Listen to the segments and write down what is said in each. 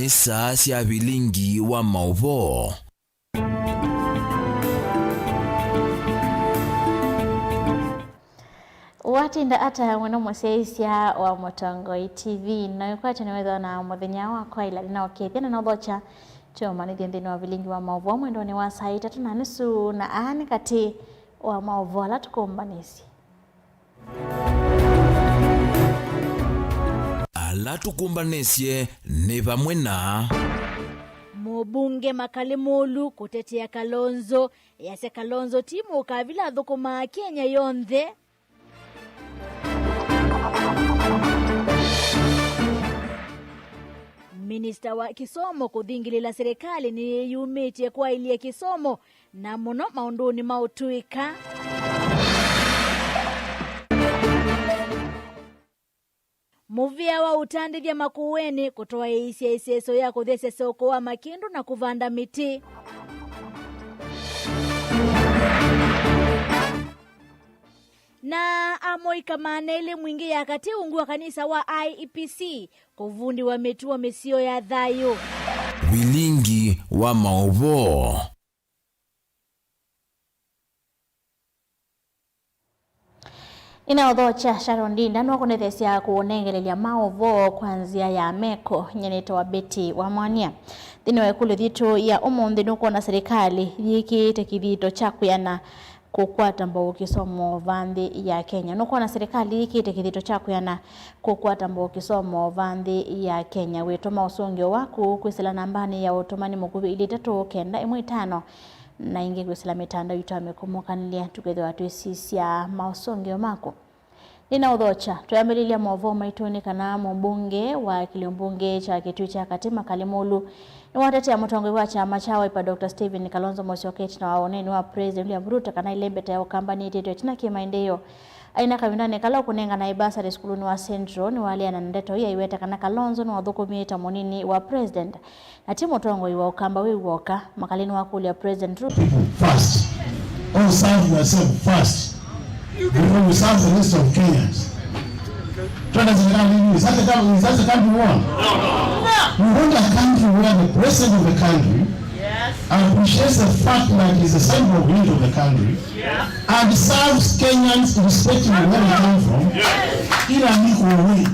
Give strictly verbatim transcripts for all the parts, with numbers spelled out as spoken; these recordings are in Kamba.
Nĩ saa sya vilingi wa maũvoo. Watinda ata mũno mũsyaĩĩsya wa Mũtongoi T V, na wĩkwatyo nĩwethwa na mũthenya wa kwaĩla nĩnaũkethya na naũthokya tũmanĩthye nthĩnĩ wa vilingi wa maũvoo mwendonĩ wa saa itatũ na nusu, na aa nĩ katĩ wa maũvoo ala tũkũmbanĩsye. Ala tũkũmbanĩsye nĩ vamwe na. Mũmbunge Makali Mũlu kũtetea Kalonzo, easya Kalonzo ti mũkavila athũkũmaa Kenya yonthe. Minista wa kĩsomo kũthingĩlĩla serikali nĩyĩyumĩtye kwaĩlya kĩsomo na mũno maũndũnĩ ma ũtũĩka. Mũvĩa wa ũtandĩthya Makueni kũtwaĩĩsya ĩseso ya kũthesya soko wa Makĩndũ na kũvanda mĩtĩ. Na amũika maana elĩ mwingĩ ya katĩ ungu wa kanisa wa I E P C kũvundĩwa mĩtuo mĩseo ya thayũ. Vilingi wa maũvoo. Nĩnaũthokya Sharon Ndinda nũkũnĩthesya kũũnengelelya maũvoo kwa nzĩa ya meko. Nyie nĩtawa Betty Wamwania. Nthĩnĩ wa ĩkũlyo yitũ ya ũmũnthĩ, nũkwona serikali yĩkĩĩte kĩthito kya kwĩana kũkwata mbau kĩsomo va nthĩ ya Kenya. Nũkwona serikali yĩkĩĩte kĩthito kya kwĩana kũkwata mbau kĩsomo va nthĩ ya Kenya. Wĩtũma ũsũngĩo waku kwĩsĩla nambanĩ ya ũtũmani mũkuvĩ ilĩ itatũ kenda ĩmwe itano, na ĩngĩ kwĩsĩla mĩtandao itũ ya mĩkũmũkanĩlya, tũkethĩwa twĩsisya maũsũngĩo maku. Nĩnaũthokya, twĩambĩlĩlya maũvoo maitũ nĩ kana mũmbunge wa kĩlio mbunge kya Kĩtuĩ kya Katĩ, Makali Mũlu, nĩwatetea mũtongoi wa kyama kya Wiper, Doctor Stephen Kalonzo Musyoka, ĩtina wa ũneeni wa President William Ruto kana ĩlembeta ya Ũkamba nĩĩtĩtwe ĩtina kĩ maendeeo. Aina kavindanĩ kala ũkũnenganae basarĩ sukulunĩ wa Central, nĩwaleana na ndeto ii aiweta kana Kalonzo nĩwathũkũmie ta mũnini wa President, na ti mũtongoi wa Ũkamba wĩ w'oka. Makali nĩwakũlya President Ruto. People first. Go serve yourself first before you serve the rest of Kenyans. Twenda serikali hii. Is that the coun-, is that the country we want? We want a country where the president of the country appreciates the fact that he's the central point of the country and serves Kenyans irrespective of where we come from. Ila niko wewe.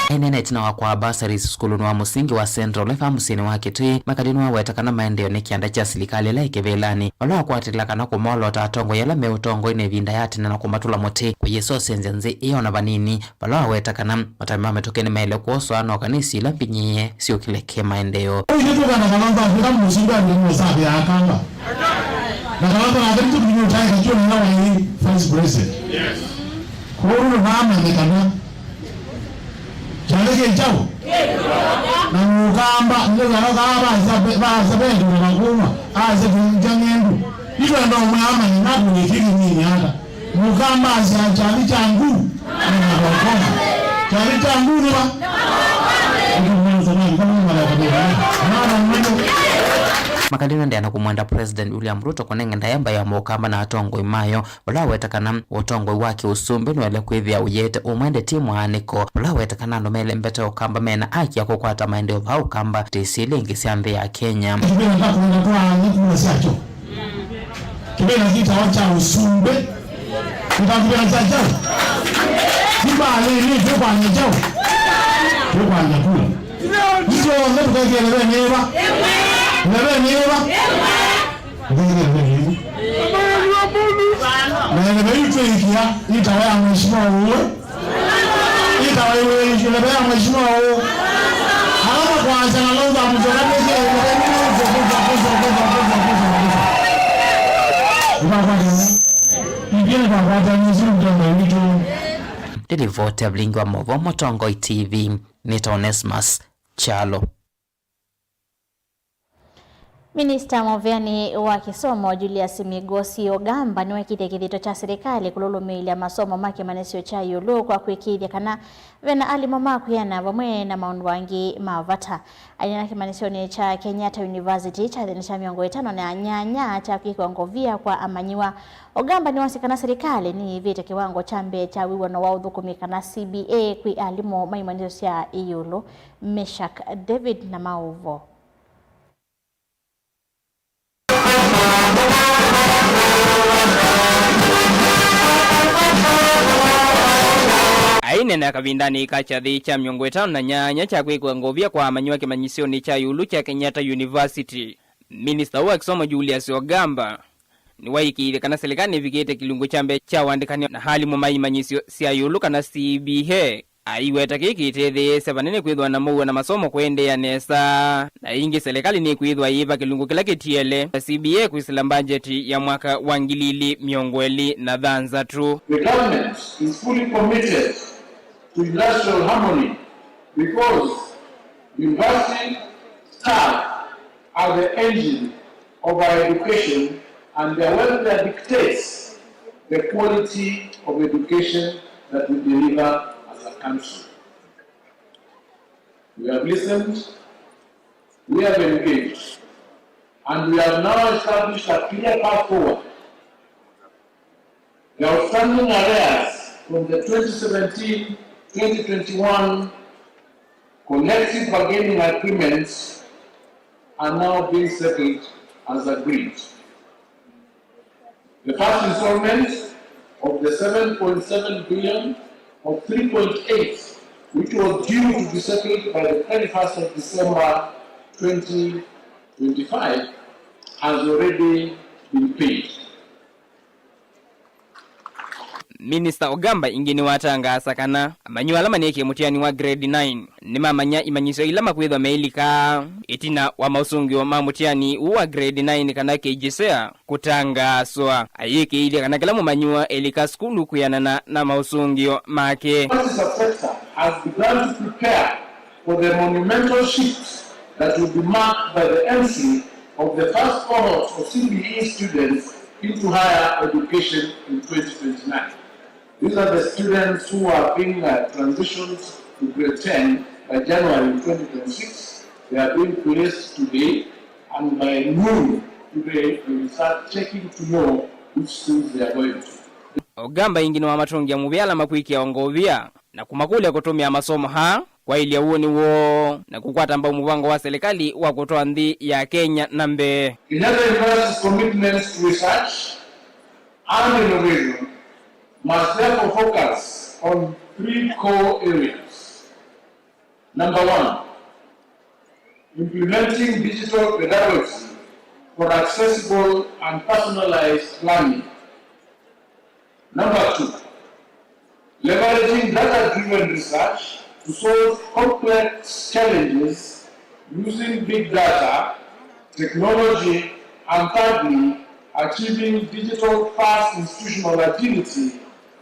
Aineena ĩtina wa kwaa bursaries sukulunĩ wa mũsingi wa Central Life mũsyĩnĩ wa Kitui, Makali nĩwaweta kana maendeeo nĩ kĩanda kya silikalĩ ĩla ĩ kĩvĩlanĩ, vala wakwatĩlĩla kana kũmolota atongoi ala me ũtongoinĩ ĩvinda ya tene na kũmatũla mũtĩ, kũyĩsosenzya nzĩ ĩyo na vanini, vala waweta kana matambya ma mĩtũkĩ nĩmaĩle kwoswa na okanĩsi ila mbinyĩĩe syũkĩle kĩ maendeeo. Ũu nĩtũkana kana Kalonzo Afrika mũsumbi andũ nĩmosavĩa Akamba. Na Kalonzo nake nĩtũkinyũtae kakiona ĩla waĩ vice president. Kwoou nĩmaamanyĩkana. Kyaĩ kĩ kyaũ? Na Mũkamba, nĩwĩona kaa vaasa ve-, vaasa vendu na makũma, aasya kĩngya ng'endu. Nĩtwenda ũmwe amanye nakũlĩkĩ kĩnini ata. Mũkamba asya kyaĩ kya nguu, nĩ makokoma. Kyaĩ kya nguu nĩ va? Makali nĩendeea na kũmwenda President William Ruto kũnenge ndaĩa mbaĩ ya Mũkamba na atongoi mayo. Vala waweta kana ũtongoi wa kĩũsumbĩ nĩwaĩle kwĩthĩa ũyĩete ũmwe ndeto ĩ mwaanĩko. Vala waweta kana andũ me ĩlembeta ya Ũkamba mena haki ya kũkwata maendeeo vaa Ũkamba ndĩsĩ ĩla ĩngĩ sya nthĩ ya Kenya. Kĩvĩla ndakwenda twaane kula syakyo. Kĩvĩla kĩtawa kya ũsumbĩ. Kĩtawa kĩvĩla kya kyaũ? Kĩmbalĩnĩ twĩkwanya kyaũ? Twĩkwanya kula. Ityonthe tũkekĩe levenĩ ĩva? Levenĩ ĩva? Ũkethĩa ve ĩu. Na ĩleve yu twĩĩkĩa ĩtawa ya mheshimiwa ũũ. Ĩtawa ĩleve ya mheshimiwa ũũ. Ala makwasya na lauza mzora nĩkĩ ĩleve nĩ kũsya, kũsya, kũsya. Ũkakwata. Ivye nĩtwakwata nĩsu mtenda witũ. Ndĩlivoti ya vilingi wa maũvoo Mũtongoi T V, nĩta Onesmus Kyalo. Minista mũveani wa kĩsomo Julius Migosi Ogamba nĩwaĩkĩĩthya kĩthito kya silikalĩ kũlũlũmĩĩlya masomo ma kĩmanyĩsyo kya ĩũlũ kwa kũĩkĩĩthya kana ve na alimũ ma kwĩana vamwe na maũndũ angĩ ma vata. Aineena kĩmanyĩsyonĩ kya Kenyatta University kya nthĩnĩ sya mĩongo ĩtano na nyanya kya kwĩkĩwa ngovia kwa amanyĩw'a, Ogamba nĩwasya kana silikalĩ nĩyĩvĩte kĩwango kya mbee kya wĩw'ano wa ũthũkũmi kana C B A kwĩ alimũ ma imanyĩsyo sya ĩũlũ. Meshak David na maũvoo. Aineenea kavindanĩ ka kyathĩ kya mĩongo ĩtano na nyanya kya kwĩkĩwa ngovia kwa amanyĩw'a kĩmanyĩsyonĩ kya ĩũlũ kya Kenyatta University, minista ũũ wa kĩsomo Julius Ogamba nĩwaĩkĩĩthye kana silikalĩ nĩvikĩte kĩlungu kya mbee kya ũandĩkani na alimũ ma imanyĩsyo sya ĩũlũ kana C B A. Aiweta kĩĩ kĩtetheesya vanene kwĩthĩwa na mũuo na masomo kũendeea nesa, na ĩngĩ silikalĩ nĩkwĩthĩwa yĩva kĩlungu kĩla kĩtiele na C B A kwĩsĩla mbanjeti ya mwaka wa ngili ilĩ mĩongo ĩlĩ na thanthatũ. The government is fully committed to industrial harmony because university staff are the engine of our education, and their welfare dictates the quality of education that we deliver as a country. We have listened, we have engaged, and we have now established a clear path forward. The outstanding arrears from the twenty seventeen twenty twenty-one collective bargaining agreements are now being settled as agreed. The first installment of the seven point seven billion of three point eight, which was due to be settled by the thirty-first of December twenty twenty-five, has already been paid. Minista Ogamba ĩngĩ nĩwatangaasa kana amanyĩw'a ala maneekie mũtiani wa grade nine nĩmamanya imanyĩsyo ila makwĩthwa meilika ĩtina wa maũsũngĩo ma mũtiani ũũ wa grade nine kana K J S E A kũtangaaswa. Ayĩkĩĩthya kana kĩla mũmanyĩw'a elika sukulu kwĩanana na maũsũngĩo make. University subsector has begun to prepare for the monumental shift that will be marked by the entry of the first cohort of C B E students into higher education in twenty twenty-nine. These are the students who are being, uh, transitioned to grade ten by January twenty twenty-six. They are being placed today, and by noon today, we will start checking to know which schools they are going to. Ogamba ĩngĩ nĩwamatũngĩa mũvea ala makwĩkĩa o ngovia na kũmakũlya kũtũmĩa masomo aa kwaĩlya ũnĩ woo na kũkwata mbau mũvango wa silikalĩ wa kũtwaa nthĩ ya Kenya na mbee. Kenyatta University's commitments to research and innovation must therefore focus on three core areas. Number one, implementing digital pedagogy for accessible and personalized learning. Number two, leveraging data-driven research to solve complex challenges using big data, technology, and thirdly, achieving digital-first institutional agility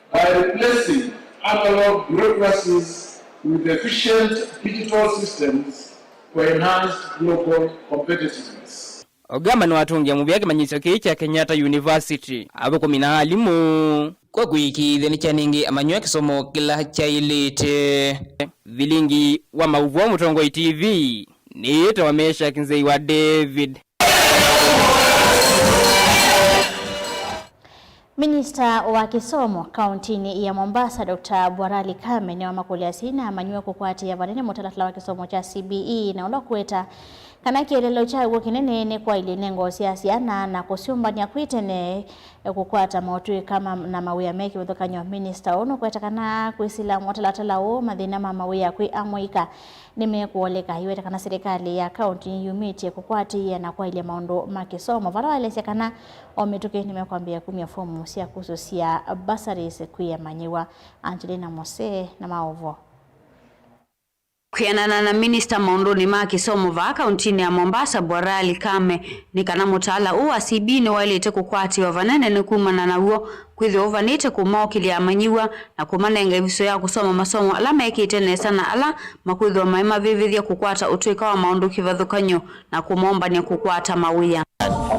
by replacing analog bureaucracies with efficient digital systems for enhanced global competitiveness. Ogamba nĩwatũngĩa mũvea kĩmanyĩsyo kĩĩ kya Kenyatta University, athũkũmi na alimũ, kwa kũĩkĩĩthya nĩkyanengee amanyĩw'a kĩsomo kĩla kyaĩlĩte. Vilingi wa maũvoo Mũtongoi T V nĩyĩtawa Meshack Nzei wa David. Minista wa kĩsomo kauntinĩ ya Mombasa, Doctor Bwarali Kame, nĩwamakũlya asyai na amanyĩw'a kũkwatĩĩa vanene mũtalatala wa kĩsomo kya C B E, na ũla ũkũweta kana kĩeleelo kyaw'o kĩnene nĩ kwaĩlya inengo sya syana na kũsyũmbany'a kwĩ tene kũkwata motw'ĩka ma, na mawĩa me kĩvathũkany'o. Minista ũũ nũkweta kana kwĩsĩla mũtalatala ũũ, mathĩna ma mawĩa kwĩ amũika nĩmekũoleka. Aiweta kana silikalĩ ya kaunti nĩyumĩtye kũkwatĩĩa na kwaĩlya maũndũ ma kĩsomo, vala waelesya kana o mĩtũkĩ nĩmekwambĩĩa kumya fomu sya kusũsya bursaries kwĩ amanyĩw'a. Angelina Mose na maũvoo. Kwĩanana na minista maũndũnĩ ma kĩsomo vaa kauntinĩ ya Mombasa, Bwana Ali Kame, nĩ kana mũtaala ũũ wa C B E nĩwaĩlĩte kũkwatĩwa vanene nĩ kumana naw'o kwĩthĩwa ũvanĩte kũmaũkĩlya amanyĩw'a na kũmanenga ĩvuso ya kũsoma masomo ala mekĩte nesa na ala makwĩthĩwa maimavĩvĩthya kũkwata ũtũĩka wa maũndũ kĩvathũkany'o na kũmombany'a kũkwata mawĩa.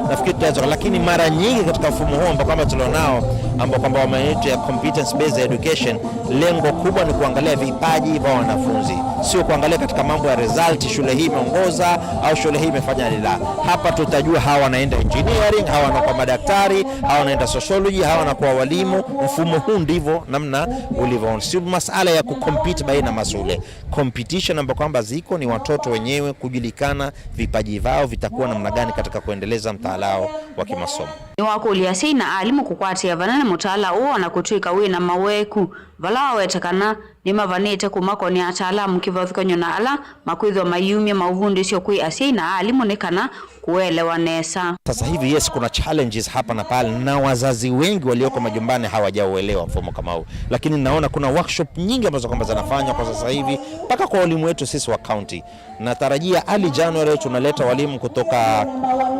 Nafikiri tutaweza, lakini mara nyingi katika mfumo huu ambao kwamba tulionao, ambao kwamba wameitwa ya competence based education, lengo kubwa ni kuangalia vipaji vya wanafunzi, sio kuangalia katika mambo ya result, shule hii imeongoza au shule hii imefanya lila. Hapa tutajua hawa wanaenda engineering, hawa wanakuwa madaktari, hawa wanaenda sociology, hawa wanakuwa walimu. Mfumo huu ndivyo namna ulivyo, sio masala ya kucompete baina mashule. Competition ambayo kwamba ziko ni watoto wenyewe kujulikana vipaji vao vitakuwa namna gani katika kuendeleza mtaala wao wa kimasomo. Nĩwakũlya asyai na alimũ kũkwatĩa vanene mũtaala ũũ, o na kũtw'ĩka wĩ na maweku vala waweta kana nĩmavanĩte kũmakonea ataalamu kĩvathũkany'o na ala makwĩthĩwa maiumya maũvundĩsyo kwĩ asyai na alimũ nĩ kana kũelewa nesa. Sasa hivi, yes, kuna challenges hapa na pale, na wazazi wengi walioko majumbani hawajauelewa mfumo kama huu, lakini naona kuna workshop nyingi ambazo kwamba zinafanywa kwa sasa hivi mpaka kwa walimu wetu sisi wa county. Natarajia early January tunaleta walimu kutoka,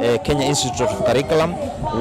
eh, Kenya Institute of Curriculum,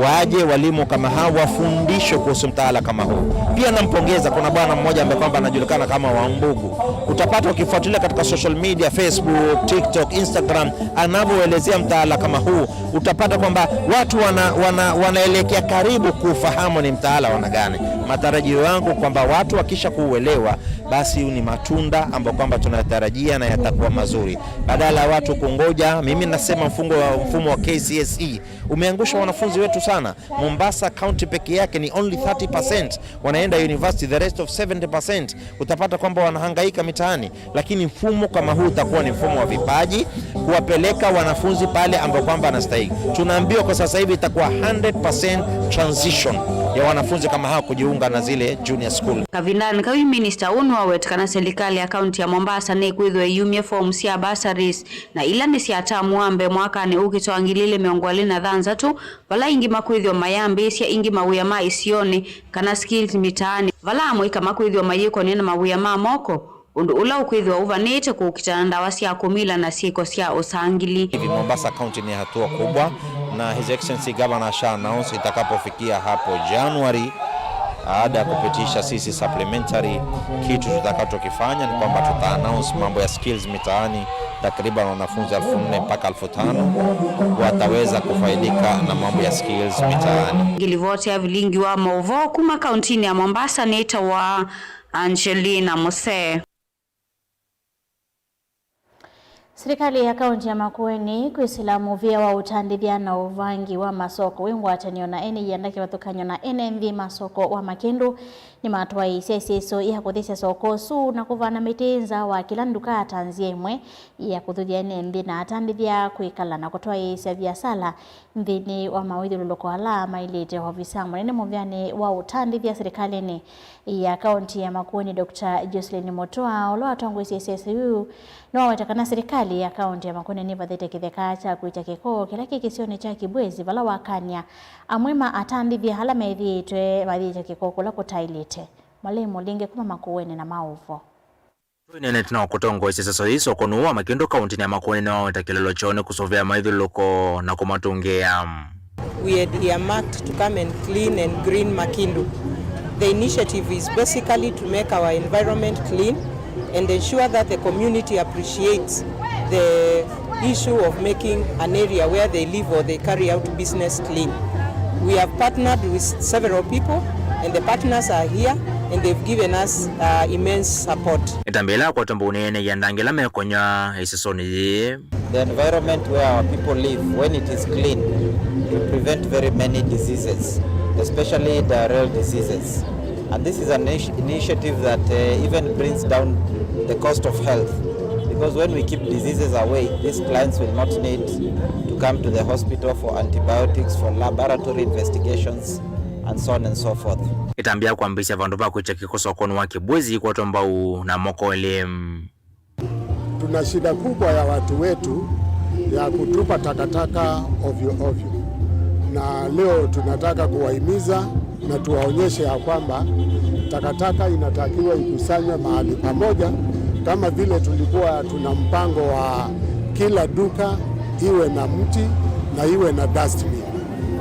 waje walimu kama hao wafundishwe kuhusu mtaala kama huu. Pia nampongeza, kuna bwana mmoja ambaye kwamba anajulikana kama Wambugu. Utapata ukifuatilia katika social media, Facebook, TikTok, Instagram, anavyoelezea mtaala kama huu, utapata kwamba watu wana, wana, wanaelekea karibu kufahamu ni mtaala wa aina gani. Matarajio yangu kwamba watu wakisha kuuelewa, basi ni matunda ambayo kwamba tunatarajia na yatakuwa mazuri. Badala ya watu kungoja, mimi nasema mfungo wa, mfumo wa K C S E umeangusha wanafunzi wetu sana. Mombasa County peke yake ni only thirty percent wanaenda university, the rest of seventy percent utapata kwamba wanahangaika mitaani, lakini mfumo kama huu utakuwa ni mfumo wa vipaji, kuwapeleka wanafunzi pale ambapo kwamba anastahili. Tunaambiwa kwa sasa hivi itakuwa hundred percent transition ya wanafunzi kama hawa kujiunga na zile junior school. Kavindanĩ kau, minista ũũ nĩwaweta kana silikalĩ ya kaunti ya Mombasa nĩkwĩthĩwa ĩyumya form sya bursaries, na ila nĩ sya tamu wa mbee mwakanĩ ũkĩte wa ngili ilĩ mĩongo ĩlĩ na thanthatũ, vala aingĩ makwĩthĩwa mayambĩĩsya ĩngĩ mawĩa ma isionĩ kana skills mitaani, vala amwe ika makwĩthĩwa mayĩkonia na mawĩa ma moko, ũndũ ũla ũkwĩthĩwa ũvanĩte kũkitana na ndawa sya kũmila na syĩko sya ũsangili. Hivi Mombasa County ni hatua kubwa, na His Excellency Governor asha announce itakapofikia hapo January, baada ya kupitisha sisi supplementary, kitu tutakachokifanya ni kwamba tuta announce mambo ya skills mitaani, takriban wanafunzi elfu nne mpaka elfu tano wataweza kufaidika na mambo ya skills mitaani. Ngilivoti ya vilingi wa maũvoo kuma kauntinĩ ya Mombasa nĩtawa Angelina Musee. Silikalĩ ya kaunti ya Makueni kwĩsĩla mũvĩa wa ũtandĩthya na ũvangi wa masoko wĩ ngwatanĩo na ene ianda kĩvathũkany'o na ene nthĩ masoko wa Makĩndũ nĩmatwaĩĩsya ĩsĩsyo ya kũthĩsya soko ũsu na kũvanda mĩtĩ nza wa kĩla nduka ta nzĩa ĩmwe ya kũthuthya ene nthĩ na atandĩthya kwĩkala na kũtwaĩĩsya viasala nthĩnĩ wa mawĩthyũlũlũko ala maĩlĩte. Ovisa mũnene mũvĩanĩ wa ũtandĩthya silikalĩnĩ ya kaunti ya Makueni, Doctor Jocelyn Mutua, ũla watongoesye ĩsese yu, nĩwaweta kana silikalĩ ya kaunti ya Makueni nĩvathĩte kĩtheka kya kwĩkya kĩko kĩla kĩ kĩsionĩ kya Kibwezi, vala wakany'a amwe ma atandĩthya ala methĩĩtwe mayĩkya kĩko kũla kũtaĩlĩte. Malei Mũlinge kuma Makueni na maũvoo. Tũineenete na wa kũtongoesya ĩsese yĩĩ soko nũũ wa Makĩndũ kauntinĩ ya Makueni nĩwaweta kĩlolo kyoo nĩ kũsũvĩa mawĩthyũlũlũko na kũmatũngĩĩa. We had earmarked to come and clean and green Makindu. The initiative is basically to make our environment clean and ensure that the community appreciates the issue of making an area where they live or they carry out business clean. We have partnered with several people and the partners are here and they've given us, uh, immense support. Ĩtambya ĩla akwata mbau nĩ ene ianda angĩ ala mekony'a ĩsesonĩ yĩĩ. The environment where our people live, when it is clean, it prevent very many diseases, especially diarrheal diseases. And this is an initi- initiative that, uh, even brings down the cost of health, because when we keep diseases away, these clients will not need to come to the hospital for antibiotics, for laboratory investigations, and so on and so forth. Ĩtambya ya kwambĩĩsya vandũ va kwĩkya kĩko sokonĩ wa Kibwezi ikwatwa mbau na moko elĩ. Tuna shida kubwa ya watu wetu ya kutupa takataka ovyo ovyo, na leo tunataka kuwahimiza na tuwaonyeshe ya kwamba takataka inatakiwa ikusanywe mahali pamoja Kama vile tulikuwa tuna mpango wa kila duka iwe na mti na iwe na dustbin,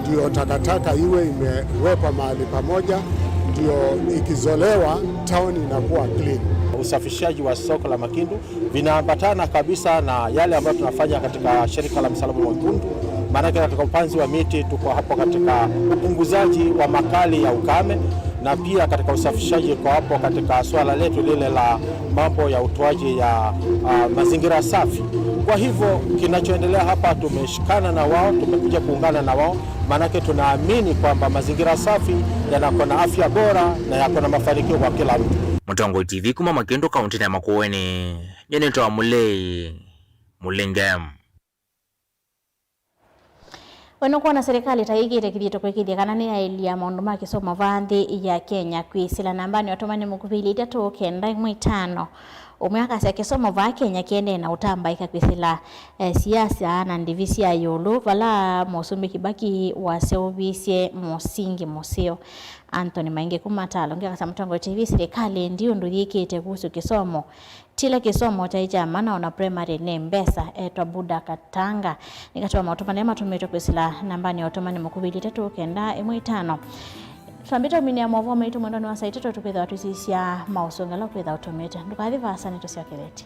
ndio takataka iwe imewekwa mahali pamoja, ndio ikizolewa, town inakuwa clean. Usafishaji wa soko la Makindu vinaambatana kabisa na yale ambayo tunafanya katika shirika la Msalaba Mwekundu, maanake katika upanzi wa miti tuko hapo katika upunguzaji wa makali ya ukame, na pia katika usafishaji kwa hapo katika suala letu lile la mambo ya utoaji ya, ah, mazingira safi. Kwa hivyo kinachoendelea hapa, tumeshikana na wao, tumekuja kuungana na wao, maanake tunaamini kwamba mazingira safi yanakuwa na afya bora na yako na mafanikio kwa kila mtu. Mũtongoi T V kuma Makindu, kaunti ya Makueni, nyenetwa Mulei Mulinge. We nũkwona serikali ta ĩkĩte kĩthito kwĩkĩthya kana nĩyaĩlya maũndũ ma kĩsomo vaa nthĩ ya Kenya? Kwĩsĩla nambanĩ ya ũtũmani mũkuvĩ ilĩ itatũ kenda ĩmwe itano, ũmwe akasya kĩsomo vaa Kenya kĩendee na ũtambaĩka kwĩsĩla, eh, siasa na ndivi sya ĩũlũ, vala Mũsumbĩ Kibaki waseũvisye mũsingi mũseo. Anthony Maingi kuma Tala ũngĩ akasya, Mũtongoi T V, serikali ndi ũndũ yĩkĩte kuhusu kĩsomo. Tila kĩsomo kyaĩ kya mana ona primary nĩ mbesa. Etwa Buda Katanga nĩ katĩ wa maũtũmani ala matũmĩtwe kwĩsĩla nambanĩ ya ũtũmani mũkuvĩ ilĩ itatũ kenda ĩmwe itano. Twambĩte ũminĩa maũvoo maitũ mwendonĩ wa saa itatũ, tũkwĩthĩwa tũisisya maũsũngĩo ala ũkwĩthĩwa ũtũmĩte. Ndũkathi vaasa, nĩtũsyokeletye.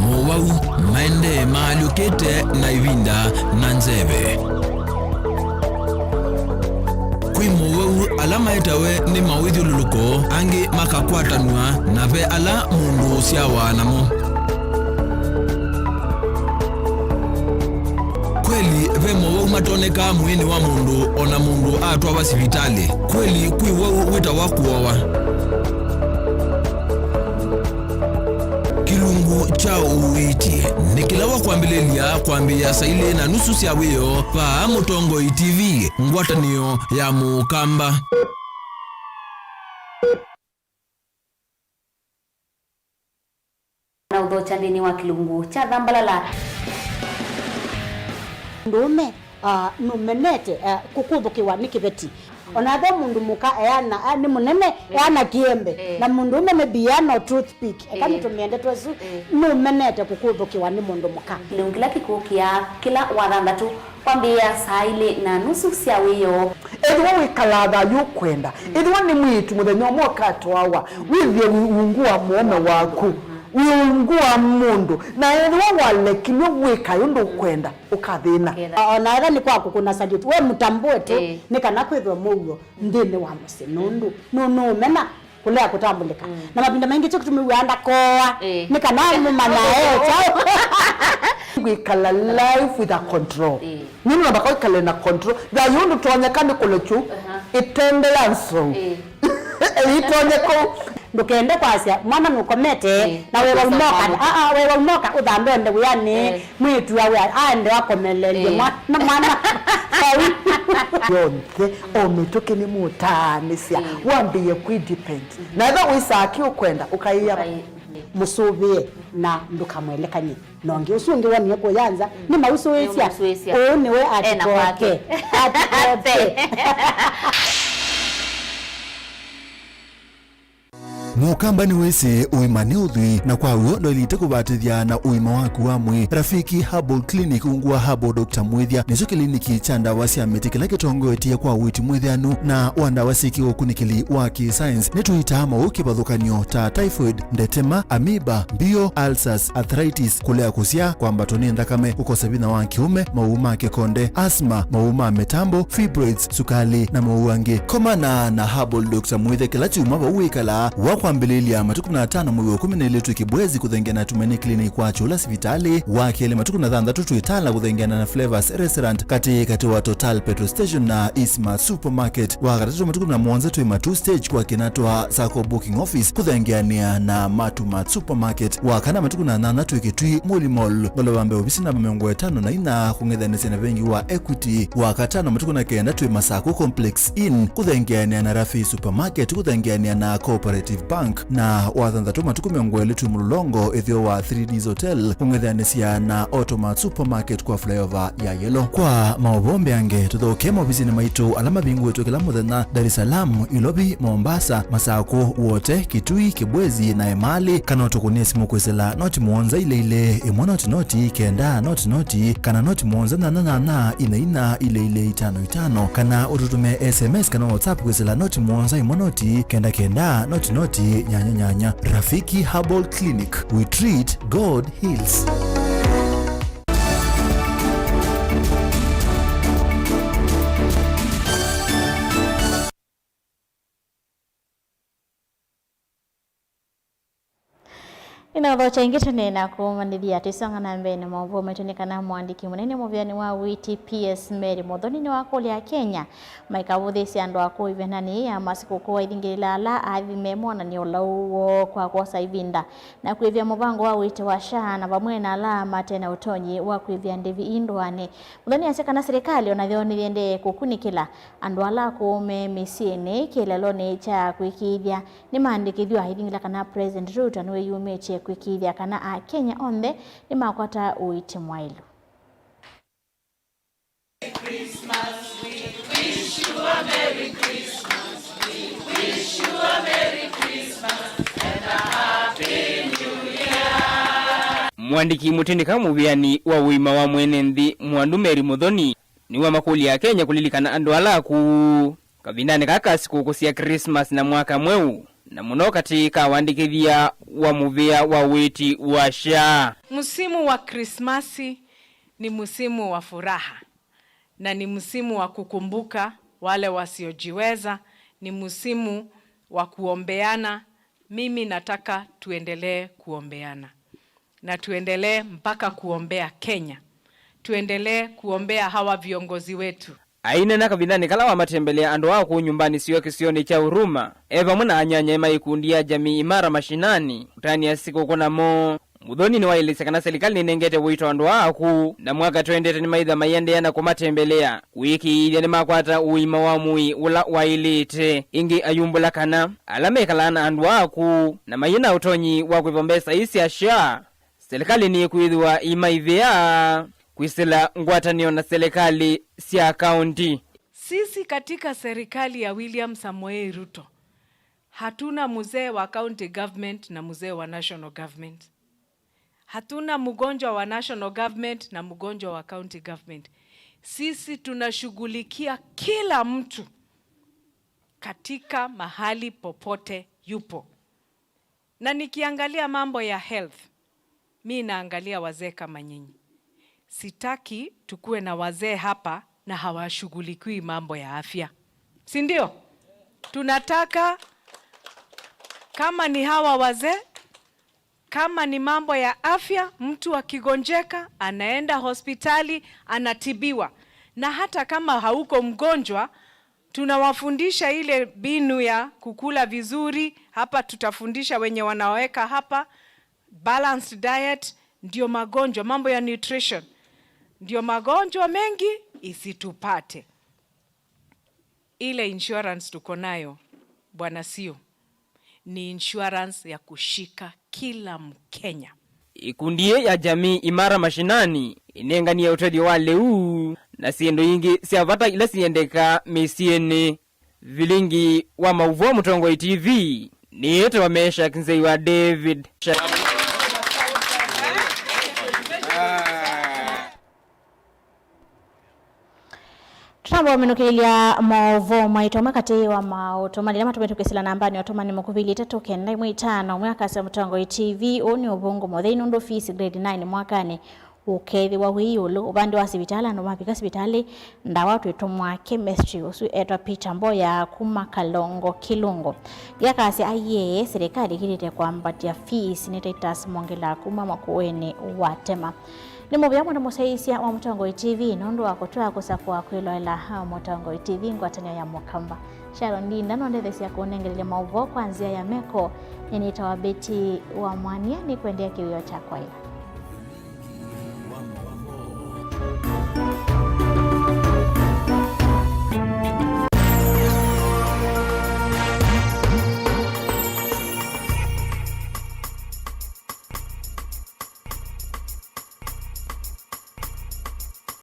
Mowau maendee maalyũkĩte na ĩvinda na nzeve. Kwĩ mowau ala maetawe nĩ mawĩthyũlũlũko, angĩ makakwatanw'a, na ve ala mũndũ ũsyawa namo. Kweli ve mowau matonekaa mwĩĩnĩ wa mũndũ o na mũndũ atwawa sivitalĩ. Kweli kwĩ wau wĩtawa kũowa. Kĩlungu kya ũiiti nĩ kĩla wa kwambĩlĩlya kwambĩĩa saa ilĩ na nusu sya wĩoo vaa Mũtongoi T V, ngwatanĩo ya Mũkamba. Na ũthokya nthĩnĩ wa kĩlungu kya Thambalala. Mũndũũme, ah, nũmenete, ah, kũkũthũkĩwa nĩ kĩveti. Ona ethĩwa mũndũ mũka eana, ah, nĩ mũnene, eh, eana kĩembe. Eh. Na mũndũũme maybe eana o toothpick. Eka, eh, nĩtũmĩe ndeto ĩsu, eh, nũmenete kũkũthũkĩwa nĩ mũndũ mũka. Kĩlungu kĩla kĩkũkĩa kĩla wathanthatũ kwambĩĩa saa ilĩ na nusu sya wĩoo. Ethĩwa wĩkalaa thayũ ũkwenda, mm, ethĩwa nĩ mwĩĩtu mũthenya ũmwe ũkatwawa, mm, wĩthĩe wĩ ungu wa mũũme waku, mm, wĩ ungu wa mũndũ, na ethĩwa walekilw'e wĩkae ũndũ ũkwenda, ũkathĩna. Ũkethĩa. O na ethĩwa nĩ kwa kũkũna salute, we mũtambũe tu, ĩĩ, nĩ kana kwĩthwe mũuo nthĩnĩ wa mũsyĩ, nũndũ nũ-, nũũmena kũlea kũtambũlĩka. Mm. Na mavinda maingĩ kyo kĩtũmĩw'aa ndakoa, ĩĩ, nĩ kana mũmanya e kyaũ. Kwĩkala life with a control. Ĩĩ. Nĩ namba kwĩkala na control. Thayũ ndũtonyeka nĩ kũlekyũ. Aha. Ĩtende ya nsou. Ĩĩ. Ĩtonye kũu. Ndũkende kwasya mwana nũkomete, ĩĩ, na wewa ũkosa umoka, kwamũka. Aa, wewa umoka ũthambe ũende wĩanĩ. Ĩĩ. Mwĩĩtu awe aende akomelelye, ĩĩ, mwa-, na mwana. Vau. Yonthe, o mĩtũkĩ nĩmũtaanĩsya, ĩĩ, wambĩĩe kwĩ depend. Mhm. Na ethĩwa wĩsaa kĩ ũkwenda, ũkaĩa, ũkaĩa, mhm, mũsũvĩe na ndũkamwelekany'e na ũngĩ. Ũsu ũngĩ wonie kũya nza, mm, nĩmausũĩsya. Nĩũmũsũĩsya. Ũũ nĩwe ena atikoke kwake. Atikoke. Mũkamba nĩwĩsĩ ũima nĩ ũthwii, na kwa w'o ndwaĩlĩte kũvatĩthya na ũima waku wa mwĩĩ. Rafiki Herbal Clinic ungu wa Herbal Doctor Mwĩthya nĩkyo kĩliniki kya ndawa sya mĩtĩ kĩla kĩtongoetye kwa ũiiti mwĩthĩanu na wa ndawa syĩkĩwe ũkunĩkĩli wa kĩ-science. Nĩtũitaa maũũ kĩvathũkany'o ta typhoid, ndetema, amoeba, mbio, ulcers, arthritis, kũlea kũsyaa, kwambatwa nĩ nthakame, kũkosa vinya wa kĩũme, maũũ ma kĩkonde, asthma, maũũ ma mĩtambo, fibroids, sukali, na maũũ angĩ. Komana na Herbal Doctor Mwĩthya kĩla kyumwa vau wĩkalaa, wa kwambĩlĩlya matukũ kũmi na atano mwei wa ĩkũmi na ĩlĩ twĩ Kibwezi kũthengeana na Tumaini Clinic kwa Kyũla sivitalĩ, wa kelĩ matukũ kũmi na thanthatũ twĩ Tala kũthengeana na Flavors Restaurant katĩ katĩ wa Total Petrol Station na Eastmart Supermarket, wa katatũ matukũ kũmi na mũonza twĩ Matuu Stage kwa Kinatwa Sacco Booking Office kũthengeanĩa na Matumart Supermarket, wa kana matukũ kũmi na nyanya twĩ Kitui Muli Mall, ngolova mbee ovisi namba mĩongo ĩtano na inya kũng'ethanĩsya na vengi wa Equity, wa katano matukũ kũmi na kenda twĩ Masako Complex Inn kũthengeanĩa na Rafi Supermarket kũthengeanĩa na Cooperative Bank. Bank, na wa thanthatũ matukũ mĩongo ĩlĩ twi mũlolongo ĩtheo wa three Ds Hotel, kũng'ethanĩsya na Automat Supermarket kwa flyover ya Yellow. Kwa maũvoo mbeange, tũthokee maovisinĩ maitũ ala mavingũĩtwe kĩla mũthenya, Dar es Salaam, Ilovi, Mombasa, Masakũ, Wote, Kitui, Kibwezi na Emali, kana ũtũkũnĩe simũ kwĩsĩla noti mũonza ilĩ ilĩ, ĩmwe noti noti, kenda noti noti, kana noti mũonza nyanya nyanya, ina ina, ilĩ ilĩ, itano itano, kana ũtũtũme S M S kana WhatsApp kwĩsĩla noti mũonza ĩmwe noti, kenda kenda, noti noti, nyanya nyanya. Rafiki Herbal Clinic, we treat, God heals. Nĩnaũthokya ĩngĩ tene na kũmanyĩthya twĩsonga na mbee na maũvoo maitũ nĩ kana mũandĩki mũnene mũvĩanĩ wa ũiiti P S Mary Muthoni nĩwakũlya Akenya maikavũthĩĩsye andũ akũũ ĩvenanĩ ya masikũkũ aithingĩlĩla ala athi me monany'o ũlau woo kwa kwosa ĩvinda na kwĩthĩa mũvango wa ũiiti wa SHA na vamwe na ala mate na ũtonyi wa kwĩthĩa ndĩvi ii ndũanĩ. Muthoni asya kana silikalĩ o nayo nĩyĩendee kũkunĩkĩla andũ ala akũũ me mĩsyĩnĩ kĩeleelonĩ kya kwĩkĩĩthya nĩmaandĩkĩthw'a, aithingĩla kana President Ruto nĩwĩyumĩtye kwĩkĩĩthya kana Akenya onthe nĩmakwata ũiiti mwaĩlu. Mũandĩki mũtindĩka mũvĩanĩ wa ũima wa mwene nthĩ Mwandu Mary Muthoni nĩwamakũlya Akenya kũlilikana andũ ala akũũ kavindanĩ kaa ka sikũkũ sya Krismasi na Mwaka Mweũ, na mũno katĩ ka wandĩkĩthya wa mũvĩa wa ũiiti wa SHA. Msimu wa Krismasi ni msimu wa furaha na ni msimu wa kukumbuka wale wasiojiweza, ni msimu wa kuombeana. Mimi nataka tuendelee kuombeana. Na tuendelee mpaka kuombea Kenya. Tuendelee kuombea hawa viongozi wetu. Aineena kavindanĩ kala wamatembelea andũ aa kũu nyũmbanĩ syoo kĩsionĩ kya Huruma, e vamwe na anyanyae ma ikundi ya Jamii Imara Mashinani, kũtanĩa sikũkũ namo. Muthoni nĩwaelesya kana silikalĩ nĩnengete ũito andũ aa akũũ, na mwaka twendete nĩmaitha maiendeea na kũmatembelea, kũĩkĩĩthya nĩmakwata ũima wa mwĩĩ ũla waĩlĩte. Ĩngĩ ayumbũla kana ala mekalaa na andũ aa akũũ na mayĩ na ũtonyi wa kwĩva mbesa ii sya SHA, silikalĩ nĩkwĩthĩwa ĩimaĩvĩa kwĩsĩla ngwatanĩo na silikalĩ sya kaũnti. Sisi katika serikali ya William Samoei Ruto, hatuna mzee wa county government na mzee wa national government. Hatuna mgonjwa wa national government na mgonjwa wa county government. Sisi tunashughulikia kila mtu katika mahali popote yupo. Na nikiangalia mambo ya health, mi naangalia wazee kama nyinyi. Sitaki tukue na wazee hapa na hawashughulikiwi mambo ya afya. Si ndio? Tunataka, kama ni hawa wazee, kama ni mambo ya afya, mtu akigonjeka, anaenda hospitali, anatibiwa. Na hata kama hauko mgonjwa, tunawafundisha ile mbinu ya kukula vizuri. Hapa tutafundisha wenye wanaweka hapa balanced diet, ndio magonjwa, mambo ya nutrition, ndio magonjwa mengi isitupate. Ile insurance tuko nayo, Bwana C E O, ni insurance ya kushika kila Mkenya. Ikundi yĩ ya Jamii Imara Mashinani ĩnenganie ũtethyo wa lĩu na syĩndũ ingĩ sya vata ila siendekaa mĩsyĩnĩ. Vilingi wa maũvoo Mũtongoi T V nĩĩtawa Meshack Nzei wa David. Tũtamba ũminũkĩlya maũvoo maitũ, amwe katĩ wa maũtũmani ala matũmĩtwe kwĩsĩla nambanĩ ya ũtũmani mũkuvĩ ilĩ itatũ kenda ĩmwe itano, ũmwe akasya Mũtongoi T V, ũũ nĩ ũvũngũ mũthei nũndũ fees grade nine mwakanĩ ũkethĩwa wĩ ĩũlũ. Ũvande wa sivitalĩ, andũ mavika sivitalĩ, ndawa twĩtũmwa chemistry. Ũsu etwa Peter Mboya kuma Kalongo Kilungu. Ĩakasya aiee, silikalĩ ĩkĩlĩte kwambatya fees nĩ Titus Mongela kuma Makueni wa Tema. Nĩ mũvea mũno mũsyaĩĩsya wa Mũtongoi T V nũndũ wa kũtwaa kũsakũa kwĩloela Mũtongoi T V ngwatanĩo ya Mũkamba. Sharon Ndinda nũndetheesya kũnengelelya maũvoo kwa nzĩa ya meko. Nĩnĩtawa Betty wa Mwania, nĩkwendea kĩwĩo kya kwaĩla.